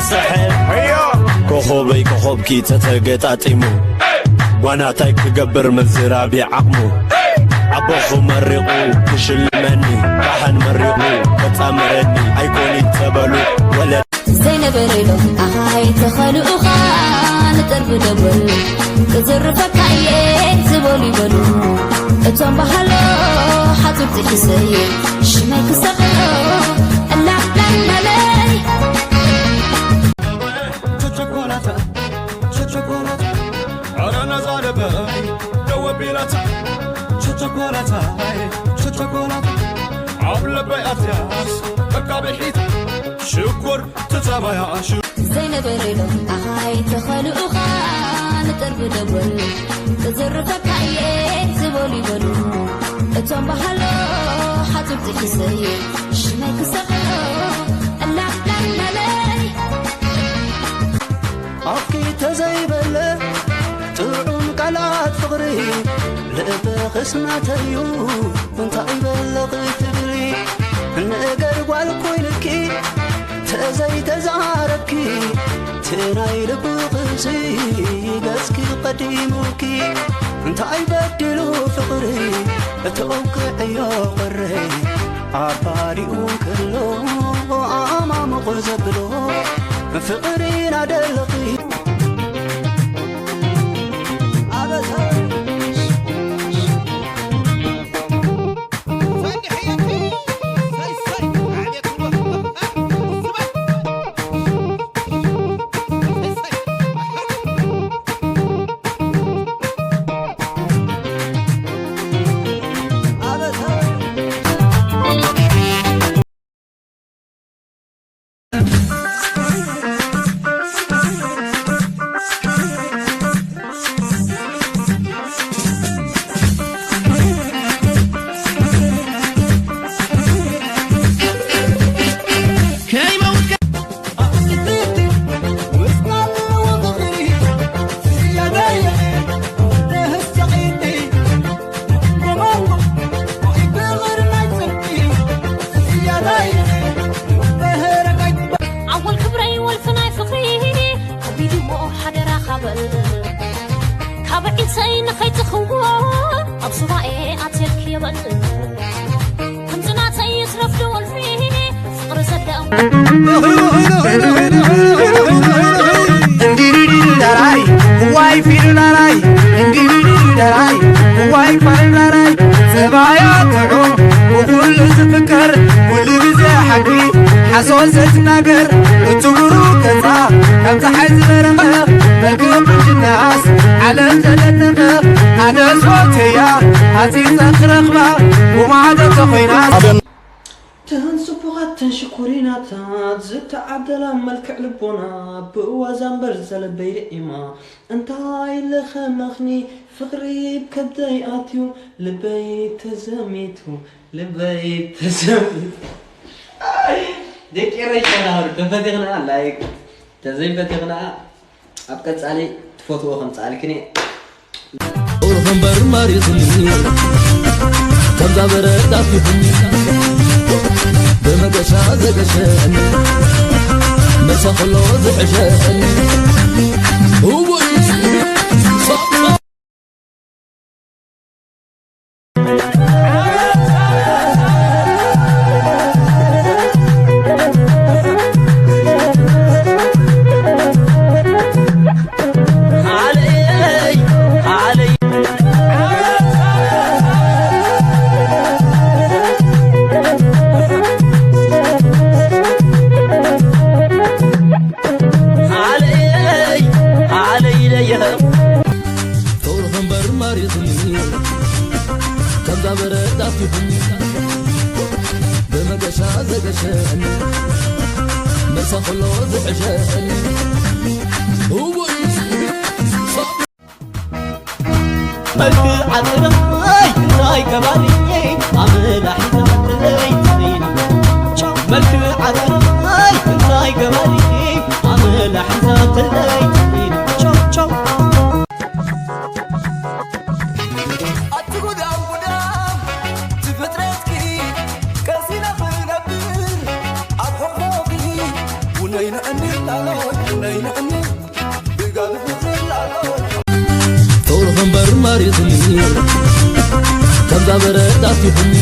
ሰሐ ኮኾበይ ኮኾብኪ ተተገጣጢሙ ጓናታይ ክገብር ምዝራብ ዓቕሙ ኣቦኹ መሪቑ ክሽልመኒ ካህን መሪቑ ከጣምረኒ ኣይኮኒ ተበሉ ወለድ ዘይነበረ ኢሎም ኣኻይ ተኸልኡኻ ንጠርቢ ደጎል ክዝርፈካ እየ ዝበሉ ይበሉ እቶም ባህሎ ሓጹር ጥሒሰይ ሽመይ ክሰቕሎ እላላላለይ ቸቸኮላታ ቸቸኮላታ ኧረ ነዛ ልበይ ደወቢላታ ቸቸኮላታ ቸቸኮላታ ኣብ ልበይ ኣትያስ በቃ ብሒት ሽኮር ትጸባያ ኣሽ ዘይነበረ ኢሎም ኣኻይ ተኸልኡኻ ንጠርቢ ደጎል ክዝርፈካ እየ ዝበሉ ይበሉ እቶም ባህሎ ሓጹር ጥሒሰይ ሽመይ ክሰቕሎ እላላላለይ ኣፍኪ ተዘይበለ ጥዑም ቃላት ፍቕሪ ልብኽስ ናተዩ እንታይ በለኺ ትብሊ ነገር ጓል ኮይንኪ ተዘይተዛረብኪ ትናይ ልብኽሲ ገጽኪ ቀዲሙኪ እንታይ በድሉ ፍቕሪ እተውቅዕዮ ቅረ ኣባዲኡ ከሎ ኣማሙቕ ዘብሎ ፍቕሪ ናደለኺ እንዲዲዲዲ ዳራይ ዋይ ፊዱ ዳራይ እንዲዲዲዲ ዳራይ ዋይ ፋል ዳራይ ጸባያ ጥዑም ብኹሉ ዝፍቀር ኩሉ ግዜ ሓቂ ሓሶት ዘይትናገር እትጉሩ ገጻ ካብ ፀሓይ ዝበረኸ መልክዕ ቁንጅናስ ዓለም ዘለተኸ ኣነስ ፎተያ ሃፂፀ ክረኽባ ብማዕዶ ተኾይናስ ተን ጽቡቓት ተን ሽኮሪናታት ዝተዓደላ መልክዕ ልቦና ብእዋዛ እምበር ዘለበይ ርዒማ እንታይ ለኸመኽኒ ፍቕሪ ብከብደይ ኣትዩ ልበይ ተዘሚቱ ልበይ ተዘሚቱ ደቂ ኤረይ ቻናል ተፈቲኽና ላይክ ተዘይፈቲኽና ኣብ ቀጻሊ ትፈትዎ ከምጽኣልክን እየ። ቁሩብ እምበር መሪቑኒ ከምዛ በረድ ኣፊኹኒ ብመገሻ ዘገሸኒ መሳ ከሎ ዝሕሸኒ እወይ ፍቕርኺ እምበር ማሪኽኒ ከምዛ በረድ ኣፊኹኒ ብመገሻ ዘገሸኒ መርሳ ከሎ ዝሕሸኒ እወይ መልክዓ ጥራይ እንታይ ገባሪ ኣመላ ሒዛትለይ መልክዓ ጥራይ እንታይ ገባሪ ኣመላ ሒዛትለይ ቻው ቻው ኣቲ ጉዳም ጉዳም ትፍጥረትኪ ቀሲነ ክነብር ኣብ ሕቆኺ ውነይ ንዕንድላ ፍቕርኺ እምበር ማሪኽኒ፣ ከምዛ በረድ ኣትኹኒ፣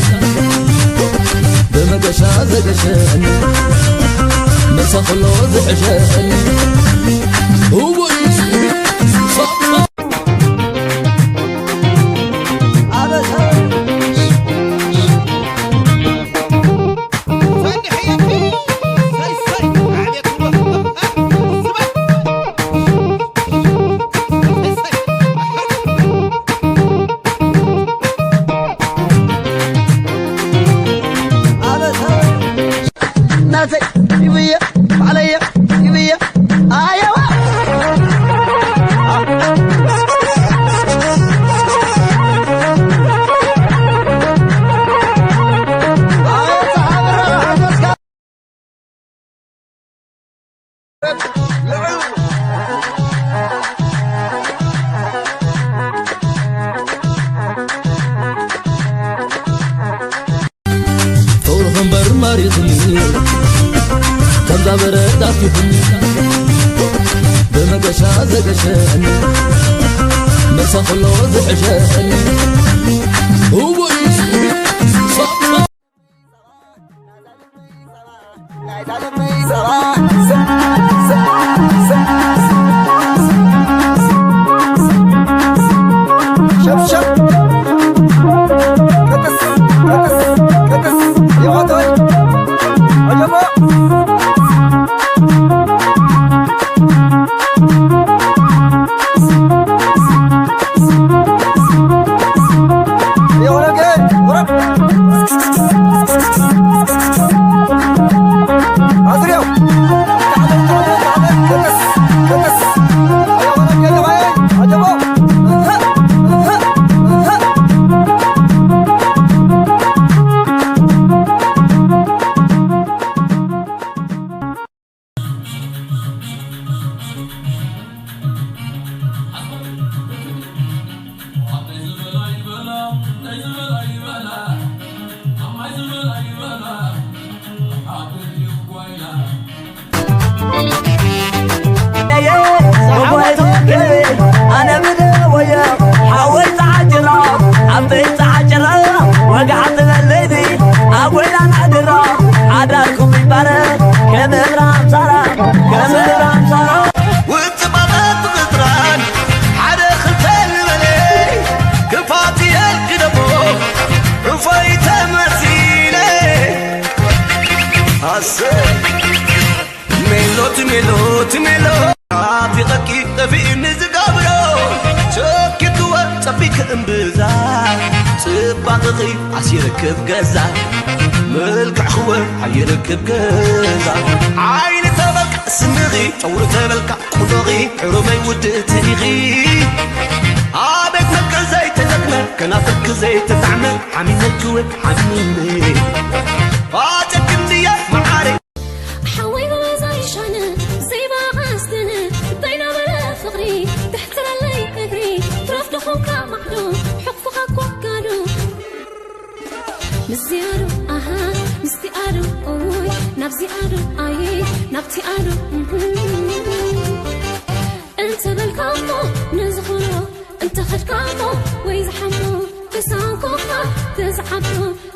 ብመገሻ ዘገሸኒ፣ መሳ ከሎ ዝሕሸኒ። እወይ! ናተይ ይብየ ባዕለየ ይብየ ኣየዋ። ፍቕርኺ እምበር ማሪኽኒ፣ ከምዛ በረድ ኣትኹኒ፣ ብመገሻ ዘገሸኒ፣ መሳ ከሎ ዝሕሸኒ። እወይ! ኣነ ብደወየ ሓወይ ተዓጅራ፣ ዓበይ ተዓጅራ፣ ወግዓ ትበለይኒ ኣጎይና ናድራ፣ ሓዳርኩም ይባረክ ከም እብራም ሳራ፣ ከም እብራም ሳራ። ውጽእ ማለት ብጥራን ሓደ ክልተ ዝበለ ክፋት የልክደሞ ሑፈይ ተመሲለ ኣሰይ ሜሎት ሜሎት ሜሎ ናፊቐኪ ጠፊእኒ ዝገብሮ ቸኪትወ ጸቢክ እምብዛ ጽባቕኺ ኣሲርክብ ገዛ መልክዕኽወ ኣይርክብ ገዛ ዓይኒ ተበልካ ስምኺ ጨውሪ ተበልካ ቁኖኺ ሕሩመይ ውድእቲ ኢኺ ኣቤት መልክዕ ዘይተጠቅመ ከናፍርኪ ዘይተጣዕመ ሓሚመኪወ ሓሚመ ኣጨክንድየ መዓረይ ሓወይ በዛ ይሻነ ዘይባቓ ኣስደነ እንታይ ናበለ ፍቕሪ ትሕፅረለይ እግሪ ትረፍ ድኹምካ ማዕዶ ሕቕፍኻ ኮካዶ ምስዚኣዶ ኣሃ ምስቲኣዶ ኦይ ናብዚኣዶ ኣየ ናብቲኣዶ እህ። እንተበልካ እሞ ንዝኾኖ እንተኸድካ እሞ ወይ ዝሓሞ ተሳንኮኻ ተዝሓቶ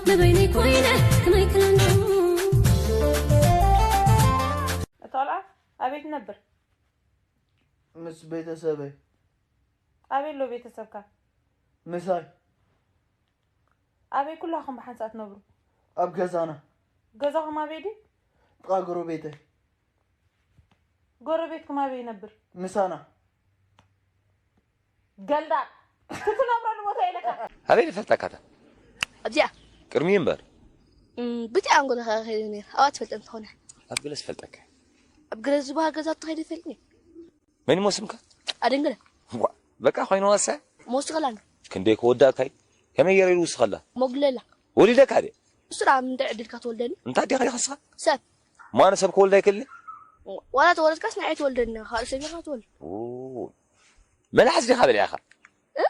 ንበይነይ ኮይነ ከመይ ክለምዶ እታ ቆልዓ ኣበይ ትነብር? ምስ ቤተሰበይ። ኣበይ ኣሎ ቤተሰብካ? ምሳይ። ኣበይ ኩላኹም ብሓንሳእ ትነብሩ? ኣብ ገዛና። ገዛኹም ኣበይ ድዩ? ጥቓ ጎረቤተይ። ጎረቤትኩም ኣበይ ይነብር? ምሳና። ገልዳም ክትነብረሉ ቦታ የለካ። ኣበይ ዝፈልጠካ እታ? ኣብዚኣ። ቅድሚ እምበር። እም፣ ብቲኣ ኣንጎ ተኸኸለ ነይር። ኣብኣ ትፈልጠ እንተኾነ። ኣብ ገለ ዝፈልጠካ። ኣብ ገለ ዝበሃል ገዛ ተኸይደ ይፈልጥኒ። መን ይሞ ስምካ? ኣደንገለ። ዋ፣ በቃ ኮይኑ ወሰ? መወስኸላን። ክንደይ ክወዳእካይ? ከመይ ገይረ ይውስኸላ? ሞግለላ። ወሊደካ ደ? እሱ ደኣ ምንታይ ዕድልካ ትወልደኒ? እንታይ ዲኻ ኢኻ ንስኻ? ሰብ። ማነ ሰብ ክወልድ ኣይክእልን? ዋላ ተወለድካስ ንዓይ ትወልደኒ፣ ካልእ ሰብ ኢኻ ትወልድ። ኦ። መልሓስ ዲኻ በሊዕኻ? እ?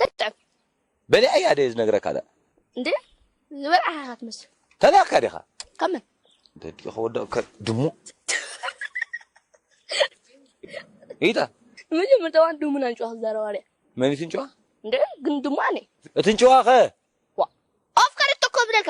ተጥዕም። በሊዐያ ደ ዝነግረካ ደኣ? እንዴ? ዝበልዓኻ ኢኻ ትመስል። ተላእካ ዲኻ? ካብ መን? ደዲኻ ወዳእካ ድሙ። ኢታ መጀመርታ ዋን ድሙና ንጭዋ ክዛረባ ሪኣ መን ትንጭዋ እንደ ግን ድሙ ኣነ እትንጭዋ ኸ ዋ ኣፍቀር እኮ ብለካ